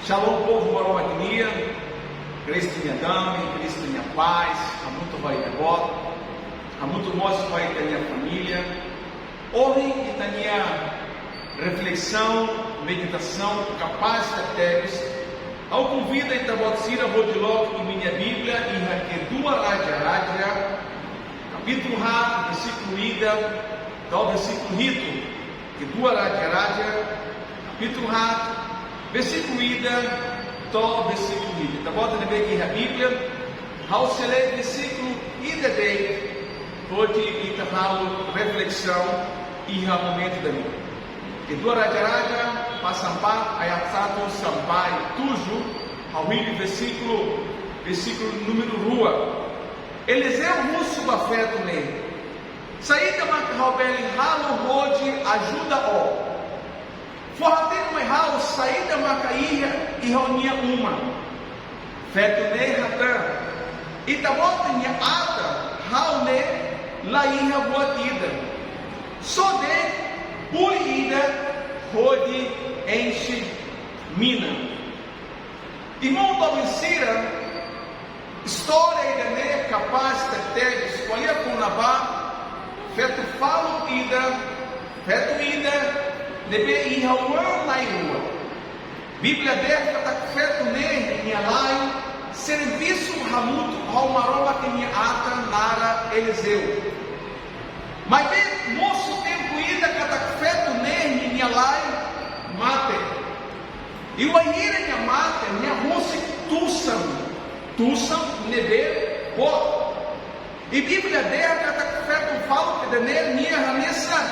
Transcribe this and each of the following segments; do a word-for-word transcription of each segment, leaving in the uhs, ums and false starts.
Shalom, povu Maromak nian. Kristu nia dame, Kristu nia pás hamutuk ho ita-boot, hamutuk mós ho ita-nia família. Ohin ita-nia reflesaun, meditasaun kapás tebes. Ha'u konvida ita-boot sira hodi loke imi-nia Bíblia iha Kedua Raja-raja, kapítulu haat, versíkulu ida to'o versíkulu hitu. Kedua Raja-raja, kapítulu haat, versíkulu ida to'o versíkulu hitu. Ita-boot ne'ebé iha Bíblia, ha'u sei lee versíkulu ida de'it, hodi ita halo reflesaun iha momentu ida-ne'e. Kedua Raja-raja, pasal empat, ayat satu sampai tujuh, ha'u hili versíkulu, versíkulu númeru rua. Eliseu husu ba feto ne'e: Saida maka ha'u bele halo hodi ajuda ó? Fó-hatene mai ha'u saida maka iha iha ó-nia uma. Feto ne'e hatán: Ita-boot nia atan, ha'u ne'e la iha buat ida, só de'it buli ida hodi enxe mina. Irmaun doben sira, istória ida-ne'e kapás tebes, ko'alia kona-ba feto faluk ida, feto ida ne'ebé iha oan na'in-rua. Bíblia dehan katak feto ne'e nia la'en servisu hamutuk ho Maromak nia atan naran Eliseu. Maibé mosu tempu ida katak feto ne'e nia la'en mate. I wainhira nia mate, nia husik tusan, tusan ne'ebé boot. I Bíblia dehan katak feto faluk ida-ne'e nia hanesan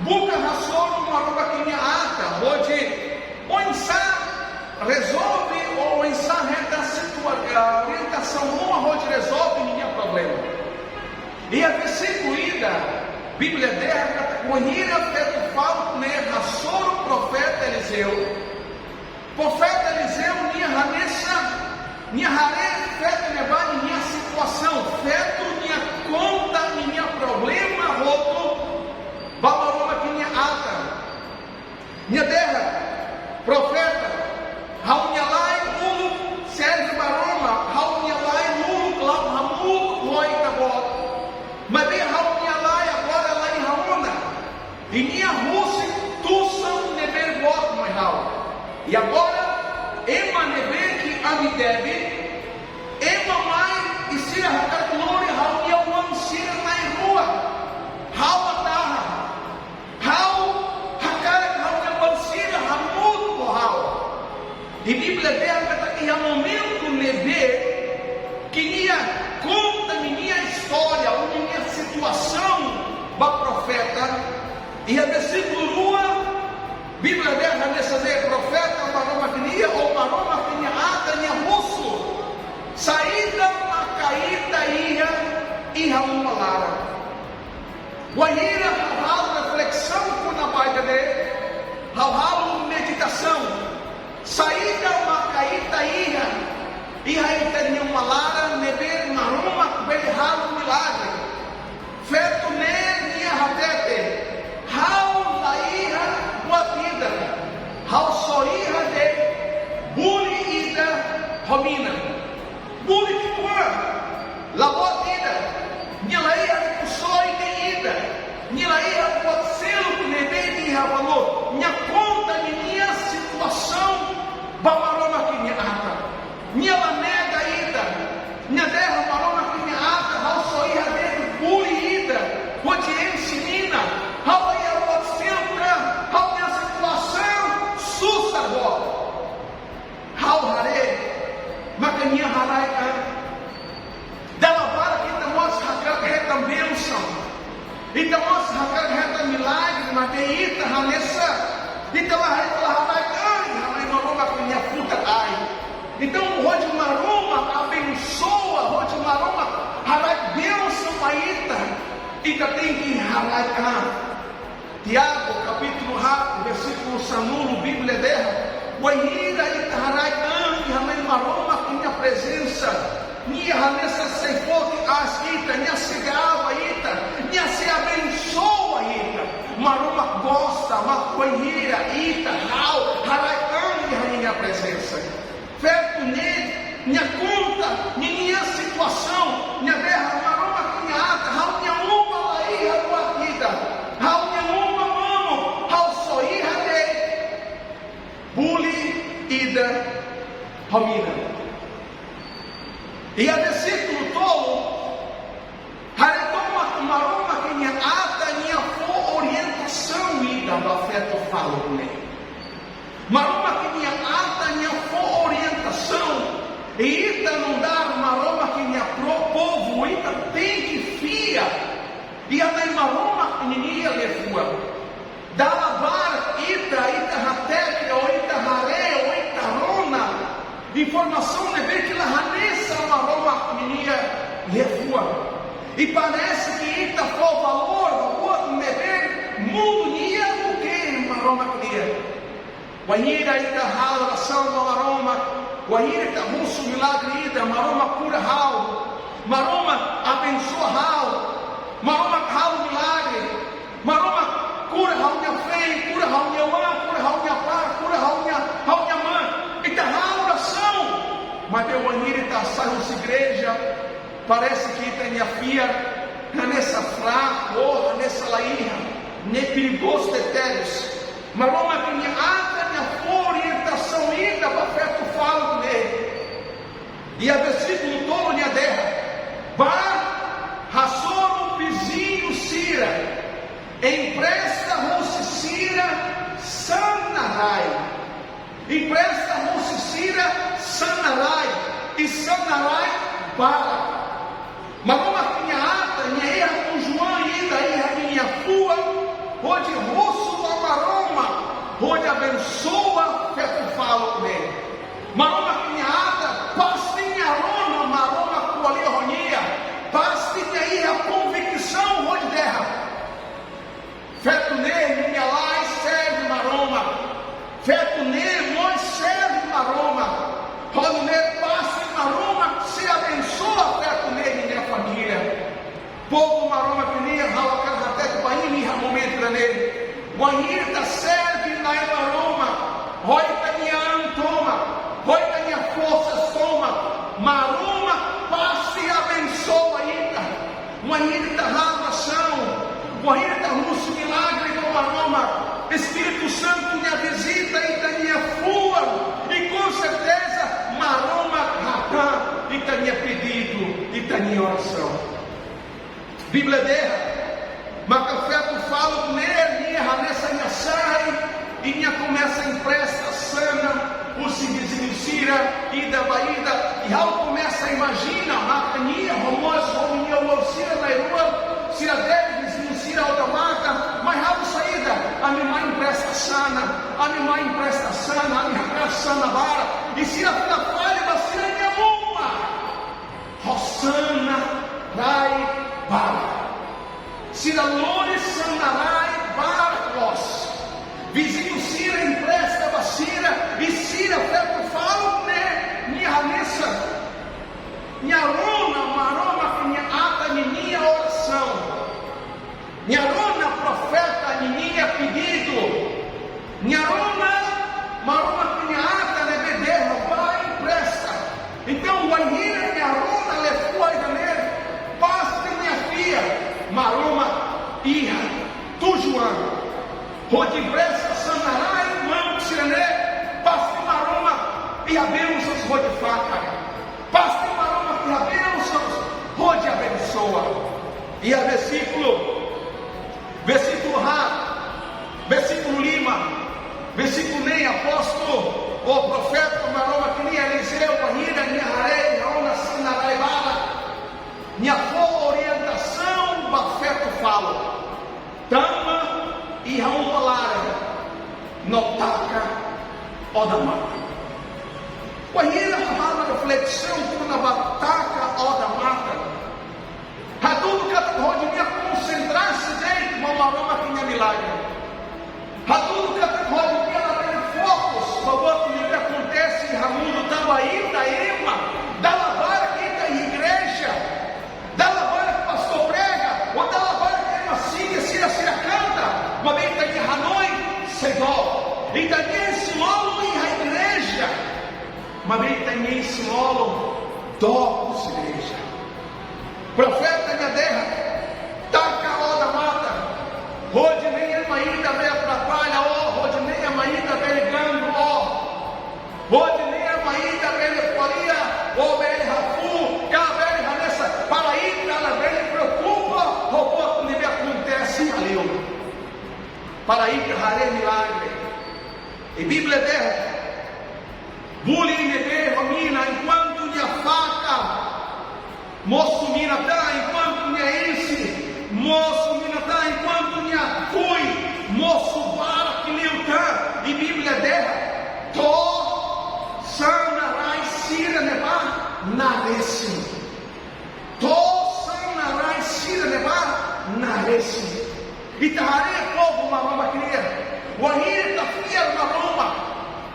buka hasoru Maromak nia atan, hodi oinsá rezolve, ou oinsá hetan situa-, eh, orientasaun ruma hodi rezolve ninia problema. Iha versíkulu ida, Bíblia dehan katak wainhira feto faluk ne'e hasoru profeta Eliseu, profeta Eliseu nia hanesan, nia haree feto ne'ebá nia situasaun, feto nia konta ninia problema hotu ba Maromak nia atan. Nia dehan: Profeta, ha'u-nia la'en uluk serve Maromak, ha'u-nia la'en uluk la'o hamutuk ho ita-boot. Maibé ha'u-nia la'en agora la iha ona. I nia husik tusan ne'ebé boot mai ha'u. I agora, ema ne'ebé ke ami debe, ema mai i sira hakarak lori ha'u-nia oan sira na'in-rua. Ha'u la tahan. Ha'u hakarak ha'u-nia oan sira hamutuk ho ha'u. I Bíblia dehan katak iha momentu ne'ebé ke nia konta ninia istória, ou ninia situasaun ba profeta, iha versíkulu rua, Bíblia dehan hanesan ne'e: Profeta Maromak nian, ou Maromak nia atan, nia husu: Saida maka ita iha iha uma laran? Wainhira ha'u halo reflesaun kona-ba ida-ne'e, ha'u halo meditasaun. Saida maka ita iha iha ita-nia uma laran ne'ebé Maromak bele halo milagre? Feto ne'e nia hatete: Ha'u la iha buat ida, ha'u só iha de'it buli ida ho mina. Buli ki'ikoan, la buat ida. Nia la iha rikusoin ida, nia la iha buat seluk ne'ebé iha valór. Nia konta ninia situasaun ba Maromak nia atan. Nia la nega ida. Nia dehan: Maromak nia atan, ha'u só iha de'it buli ida hodi enxe mina. Ha'u la iha buat seluk, ha'u-nia situasaun susar boot. Ha'u haree maka nia haraik an. Dala barak ita mós hakarak hetan bensaun, ita mós hakarak hetan milagre, maibé ita hanesan, ita la, ita la haraik an iha Nai Maromak nia futar ain. Entaun, hodi Maromak abensoa, hodi Maromak haraik bensaun ba ita, ita tenke haraik an. Tiago, kapítulu haat, versíkulu sanulu, Bíblia dehan: Wainhira ita haraik an iha Nai Maromak nia prezensa, nia hanesan sei foti aas ita, nia sei gaba ita, nia sei abensoa ita. Maromak gosta mak wainhira ita, ha'u, haraik an iha nia prezensa. Feto ne'e, nia konta ninia situasaun, nia dehan: Maromak, nia atan, ha'u-nia uma la iha buat ida, ha'u-nia uma mamuk, ha'u só iha de'it buli ida ho mina. Iha versíkulu tolu, haree katak Maromak nia atan nia fó orientasaun ida ba feto faluk ne'e. Maromak nia atan nia fó orientasaun. I ita nu'udar Maromak nia pro-, povu, ita tenke fiar iha Nai Maromak ninia liafuan. Dala barak ita, ita hateke, ou ita haree, ou ita rona informasaun ne'ebé ke la hanesan Maromak ninia liafuan. I parese ke ita fó valór ba buat ne'ebé mundu nian duké Maromak nian. Wainhira ita halo orasaun ba Maromak, wainhira ita husu milagre ida, Maromak kura ha'u, Maromak abensoa ha'u, Maromak halo milagre, Maromak kura ha'u-nia feen, kura ha'u-nia oan, kura ha'u-nia apá, kura ha'u-nia, ha'u-nia amá. Ita halo orasaun, maibé wainhira ita sai husi igreja, parese ke ita-nia fiar hanesan fraku, ou hanesan la iha. Ne'e perigozu tebes. Maromak nia atan nia fó orientasaun ida ba feto faluk ne'e. Iha versíkulu tolu nia dehan: Bá hasoru viziñu sira, empresta husi sira sanarai. Empresta husi sira sanarai, i sanarai barak. Maromak nia atan, nia iha tujuan ida iha nia fuan, hodi husu ba Maromak hodi abensoa feto faluk ne'e. Maromak nia atan, pasti nia rona Maromak ko'alia ho nia, pasti nia iha konviksaun hodi dehan: Feto ne'e, nia la'ós serve Maromak. Feto ne'e mós serve Maromak. Ho nune'e pasti Maromak sei abensoa feto ne'e ninia família. Povu Maromak nian, ha'u hakarak hatete ba imi iha momentu ida-ne'e. Wainhira ita serve Nai Maromak, ho ita-nia an tomak, ho ita-nia forsa tomak, Maromak pasti abensoa ita. Wainhira ita halo orasaun, wainhira ita husu milagre ba Maromak, Espíritu Santu nia vizita ita-nia fuan, i com certeza Maromak hatán ita-nia pedidu, ita-nia orasaun. Bíblia dehan maka feto faluk ne'e, nia hanesan nia sai, i nia komesa empresta sana husi viziñu sira, ida ba ida. I ha'u komesa imajina maka nia ho mós ho nia oan sira na'in-rua, sira debe viziñu sira odamatan, mai halo saida, ami mai empresta sana, ami mai empresta sana, ami hakarak sana barak. I sira fila fali ba sira-nia uma ho sanarai barak. Sira lori sanarai barak loos. Viziñu sira empresta ba sira, i sira feto faluk ne'e, nia hanesan, nia rona Maromak nia atan ninia orasaun. Nia rona profeta ninia pedidu. Nia rona Maromak nia atan ne'ebé dehan bá empresta. Entaun, wainhira nia rona liafuan ida-ne'e, pasti nia fiar Maromak iha tujuan hodi empresta sanarai mamuk sira-ne'e, pasti Maromak iha bensaun hodi fakar. Pasti Maromak iha bensaun hodi abensoa. Iha versíkulu, versíkulu haat, versíkulu lima, versíkulu neen, apóstolu, ou profeta Maromak nian Eliseu, wainhira nia haree, nia rona sanarai barak, nia fó orientasaun ba feto faluk: Tama iha uma laran no taka odamatan. Wainhira ha'u halo reflesaun kona-ba taka odamatan, hatudu katak hodi nia konsentra de'it ba Maromak nia milagre. Hatudu katak hodi nia labele fokus ba buat ne'ebé akontese iha mundu, tanba ita ema, dala barak ita iha igreja, dala barak pastór prega, ou dala barak ema singer sira, sira kanta, maibé ita-nia hanoin sei dook. Ita-nia isin-lolon iha igreja, Maibé ita-nia isin-lolon dook husi igreja. Profeta nia dehan: taka odamatan, hodi nein ema ida bele atrapalla ó, hodi nein ema ida bele ganggu ó, hodi nein ema ida bele ko'alia, ó bele hafuu, ka bele hanesan, para ita labele preokupa ho buat ne'ebé akontese iha li'ur. Para ita haree milagre. I Bíblia dehan: buli ne'ebé ho mina, enkuantu nia fakar, mosu mina tan, enkuantu nia enxe, mosu mina tan, enkuantu nia fui, mosu barak liu tan. I Bíblia dehan: to'o sá-na'in rai sira-ne'e ba naresin. To'o sá-na'in rai sira-ne'e ba naresin. Ita haree povu Maromak nian. Wainhira ita fiar Maromak,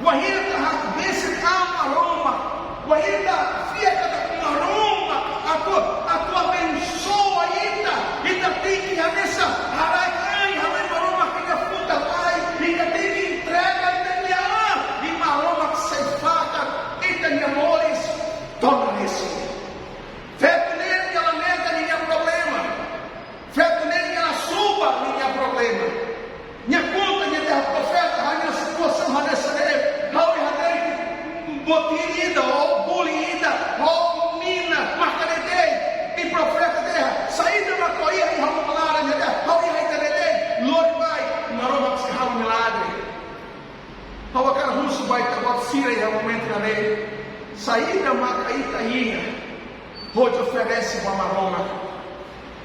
wainhira ita hakbesik an Maromak, wainhira ita fiar katak Maromak atu, atu abensoa ita, ita tenke hanesan haraik an iha Maromak nia futar lai, ita tenke entrega ita-nia an, i Maromak sei fakar ita-nia moris to'o naresin. Feto ne'e nia la nega ninia problema. Feto ne'e nia la subar ninia problema. Nia konta, nia dehan: profeta, ha'u-nia situasaun hanesan ne'e. Ha'u iha de'it botir ida, ou buli ida, ou mina, maka ne'e de'it. I profeta dehan: saida mak ó iha iha ó-nia laran? Nia dehan: ha'u iha ida-ne'e de'it. Lori mai, Maromak sei halo milagre. Ha'u hakarak husu ba ita-boot sira iha momentu ida-ne'e. Saida maka ita iha hodi oferese ba Maromak?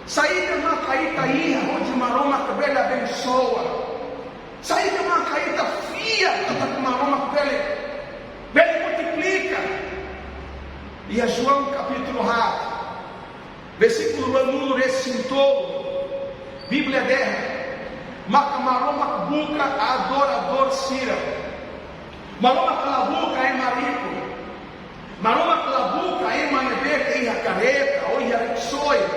Saida maka ita iha hodi Maromak bele abensoa? Saida maka ita fiar katak Maromak bele, bele multiplika? Iha João kapítulu haat, versíkulu ruanulu-resin-tolu, Bíblia dehan: maka Maromak buka adoradór sira. Maromak la buka ema riku. Maromak la buka ema ne'ebé ke iha karreta ou iha riksoin.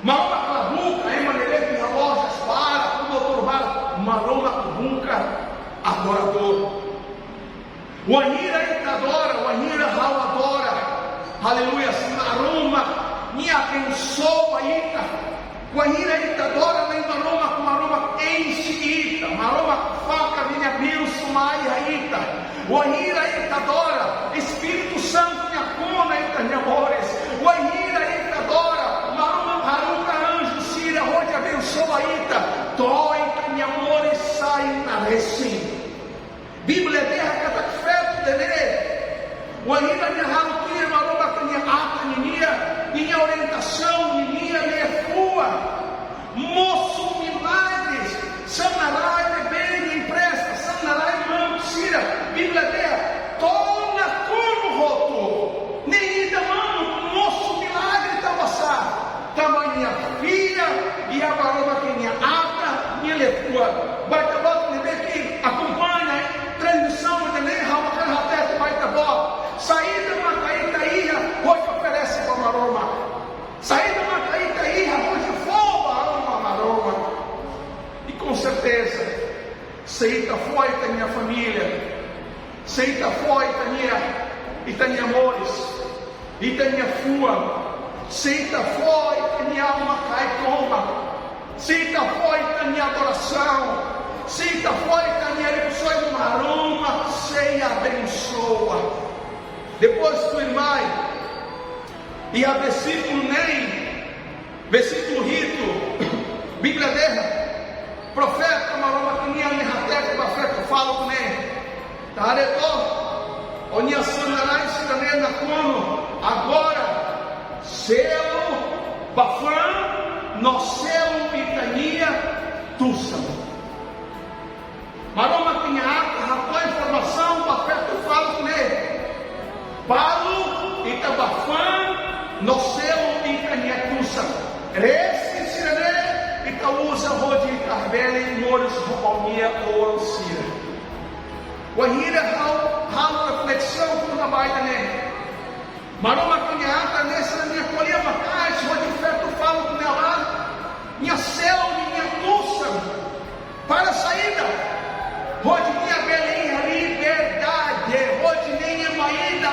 Maromak la buka ema ne'ebé ke iha lojas barak ou motór barak. Maromak buka adoradór. Wainhira ita adora, wainhira ha'u adora, aleluia, Maromak nia abensoa ita. Wainhira ita adora Nai Maromak, Maromak enxe ita, Maromak fakar ninia bensaun mai iha ita. Wainhira ita adora, Espíritu Santu nia kona ita-nia moris. Wainhira ita adora, Maromak haruka anju sira hodi abensoa ita, to'o ita-nia moris sai naresin. Bíblia dehan katak feto ida-ne'e, wainhira nia halo tuir Maromak nia atan ninian, ninia orientasaun ninian, liafuan, mosu milagres, sá-na'in rai ne'ebé nia empresta, sá-na'in rai mamuk sira. Bíblia dehan to'o nakonu hotu, nein ida mamuk, mosu milagre. Tanbasá? Tanba nia fiar iha Maromak nia atan, nia liafuan. Ba ita-boot ne'ebé ke akompaña transmisaun ida-ne'e, ha'u hakarak hatete ba ita-boot: saida maka ita iha hodi oferese ba Maromak? Saida maka ita iha hodi fó ba Maromak? I com certeza, se ita fó ita-nia família, se ita fó ita-nia, ita-nia moris, ita-nia fuan, se ita fó ita-nia alma kaer tomak, se ita fó ita-nia adorasaun, se ita fó ita-nia rikusoin, Maromak sei abensoa. Depois tuirmai, iha versíkulu neen, versíkulu hitu, Bíblia dehan: profeta Maromak nian nia hatete ba feto faluk ne'e: ita haree to'ok, ó-nia sá-na'in rai sira-ne'e nakonu, agora selu ba fa'an no selu ita-nia tusan. Maromak nia atan hato'o informasaun ba feto faluk ne'e: balu ita ba fa'an no selu ita-nia tusan. Resin sira-ne'e ita uza hodi ita bele moris ho ó-nia oan sira. Wainhira ha'u halo reflesaun kona-ba ida-ne'e, Maromak nia atan hanesan nia ko'alia maka'as hodi feto faluk ne'e, nia selu ninia tusan. Para saida? Hodi nia bele iha liberdade, hodi nein ema ida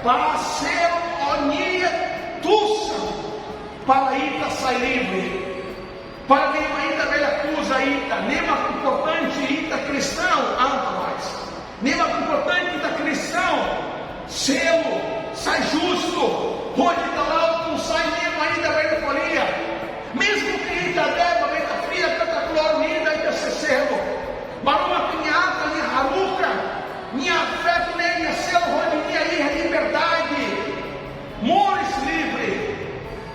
Ba selu ó-nia tusan para ita sai livre. Para ne'e ema ida bele akuza ita, ne'e mak importante ita kristaun, anto mais. Ne'e mak importante ita kristaun, selu, sai justu, hodi ita la'o tun sai ne'e ema ida bele ko'alia. Mezmu ke ita deba, ita fiar katak loron ida ita sei selu. Maromak nia atan nia haruka nia feto ne'e nia selu hodi nia iha liberdade, moris livre.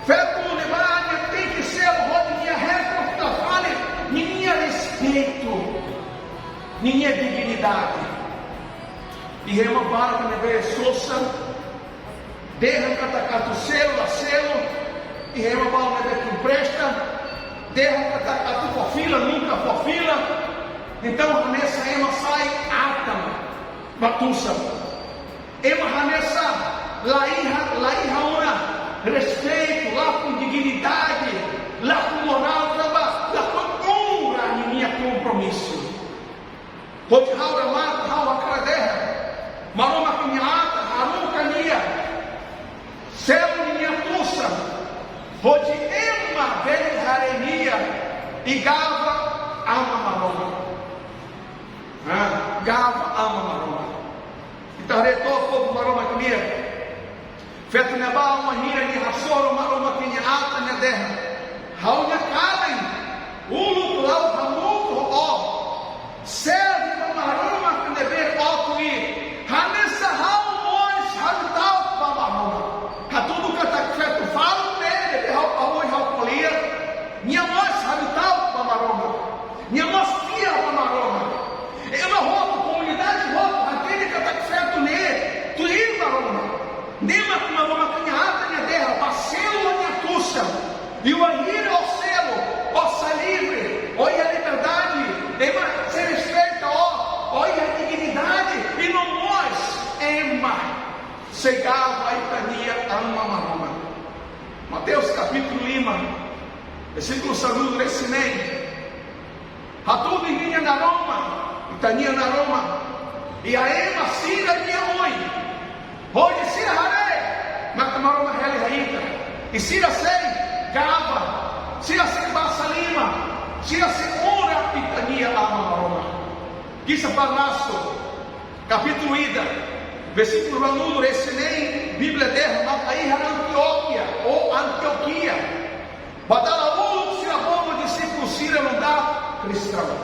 Feto ne'ebá nia tenke selu hodi nia hetan fila fali ninia respeitu, ninia dignidade. I ema barak ne'ebé sosa, dehan katak atu selu la selu, i ema barak ne'ebé ke empresta, dehan katak atu fó fila, nunka fó fila. Entaun, hanesan ema sai atan ba tusan. Ema hanesan la iha, la iha ona respeitu, lakon dignidade, lakon morál, tanba lakon onra ninia kompromisu. Hodi ha'u remata, ha'u hakarak dehan, Maromak nia atan haruka nia selu ninia tusan, hodi ema bele haree nia i gaba Aman Maromak. Ha, gaba Aman Maromak. Ita haree to'ok povu Maromak nian. Feto ne'ebá wainhira nia hasoru Maromak nia atan, nia dehan: Ha'u-nia kaben uluk la'o hamutuk ho ó. Serve ba Maromak ne'ebé ó tuir, hanesan ha'u mós habitadu ba Maromak. Hatudu katak feto faluk ne'e, ne'ebé ha'u, ha'u, ha'u ko'alia, nia mós habitadu ba Maromak. Nia mós fiar ba Maromak. Ema hotu, komunidade hotu, hatene katak feto ne'e tuir Maromak. Ne'e mak Maromak nia atan nia dehan: Ba selu ó-nia tusan. I wainhira ó selu, ó sai livre, ó iha liberdade, ema sei respeita ó, ó iha dignidade, i no mós ema sei gaba ita-nia Aman Maromak. Mateus kapítulu lima, versíkulu sanulu-resin-neen. Hatudu ita-nia naroman, ita-nia naroman iha ema sira-nia oin, hodi sira haree maka Maromak hela iha ita, i sira sei gaba, sira sei basa liman, sira sei onra ita-nia Aman Maromak. Kisah Para Rasul, kapítulu ida, versíkulu ruanulu-resin-neen, Bíblia dehan maka iha Antiokia, ou Antiokia, ba dala uluk sira bolu dixípulu sira nu'udar kristaun.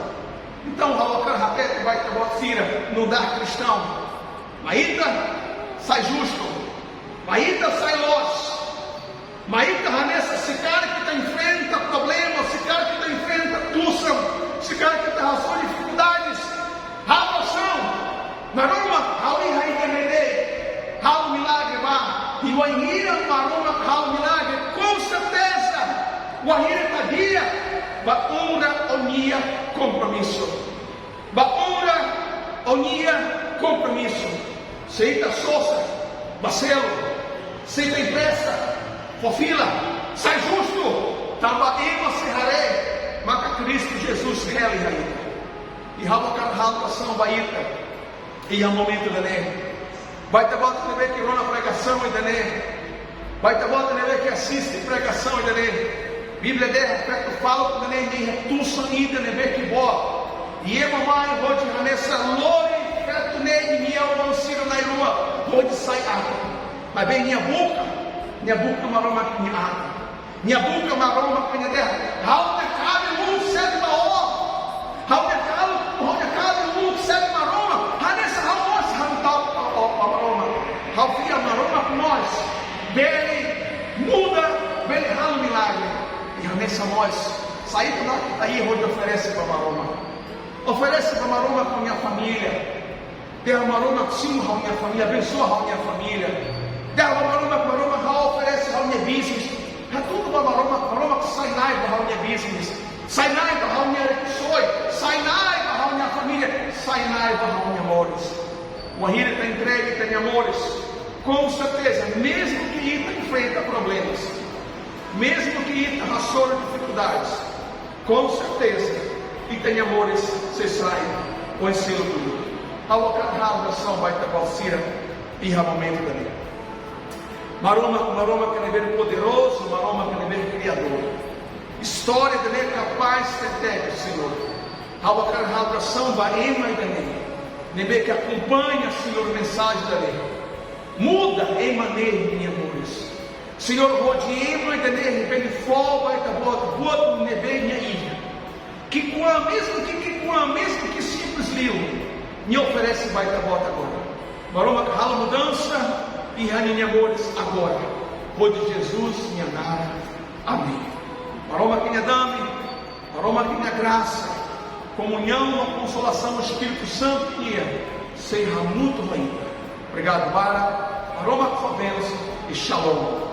Entaun, ha'u hakarak hatete ba ita-boot sira nu'udar kristaun: Mai ita sai justu, mai ita sai loos, mai ita hanesan, se karik ita enfrenta problema, se karik ita enfrenta tusan, se karik ita hasoru difikuldades, halo orasaun: Maromak, ha'u iha ida-ne'e de'it, halo milagre ba. I wainhira Maromak halo milagre, konserteza, wainhira ita di'ak, ba onra ó-nia kompromisu. Ba onra ó-nia kompromisu. Se ita sosa, ba selu. Se ita empresta, fó fila, sai justu. Tanba ema sei haree maka Kristu Jesus hela iha ita. I ha'u hakarak halo orasaun ba ita iha momentu ida-ne'e. Ba ita-boot ne'ebé ke rona pregasaun ida-ne'e, ba ita-boot ne'ebé ke asiste pregasaun ida-ne'e, Bíblia dehan feto faluk ida-ne'e nia iha tusan ida ne'ebé ke boot. I ema mai hodi hanesan lori feto ne'e nia oan sira na'in-rua hodi sai atan. Maibé nia buka, nia buka Maromak nia atan. Nia buka Maromak, nia dehan: Ha'u-nia kaben uluk serve ba ó. Ha'u-nia kaben, ha'u-nia kaben uluk serve Maromak. Hanesan ha'u mós habitadu ba, ba, ba Maromak. Ha'u fiar Maromak mós bele muda, bele halo milagre. I hanesan mós, saida mak ita iha hodi oferese ba Maromak. Oferese ba Maromak ha'u-nia família. Dehan: Maromak, simu ha'u-nia família, abensoa ha'u-nia família. Dehan ba Maromak: Maromak, ha'u oferese ha'u-nia business. Hatudu ba Maromak: Maromak, sai Na'i ba ha'u-nia business, sai Na'i ba ha'u-nia rikusoin, sai Na'i ba ha'u-nia família, sai Na'i ba ha'u-nia moris. Wainhira ita entrega ita-nia moris, konserteza, mezmu ke ita enfrenta problemas, mezmu ke ita hasoru difikuldades, konserteza ita-nia moris sei sai oin seluk duni. Ha'u hakarak halo orasaun ba ita-boot sira iha momentu ida-ne'e. Maromak, Maromak ne'ebé poderozu, Maromak ne'ebé kriadór. Istória ida-ne'e kapás tebes, Señór. Ha'u hakarak halo orasaun ba ema ida-ne'e, ne'ebé akompaña, Señór, mensajen ida-ne'e. Muda ema ne'e nia moris, Señór, hodi ema ida-ne'e bele fó ba Ita-Boot buat ne'ebé nia iha. Ki'ikoan, mezmu ke ki'ikoan, mezmu ke simples liu, nia oferese ba Ita-Boot agora. Maromak, halo mudansa iha ninia moris agora, hodi Jesus nia naran. Amen. Maromak nia dame, Maromak nia grasa, komuñaun no konsolasaun Espíritu Santu nian sei hamutuk ho ita. Obrigadu barak, Maromak fó bensaun i Shalom.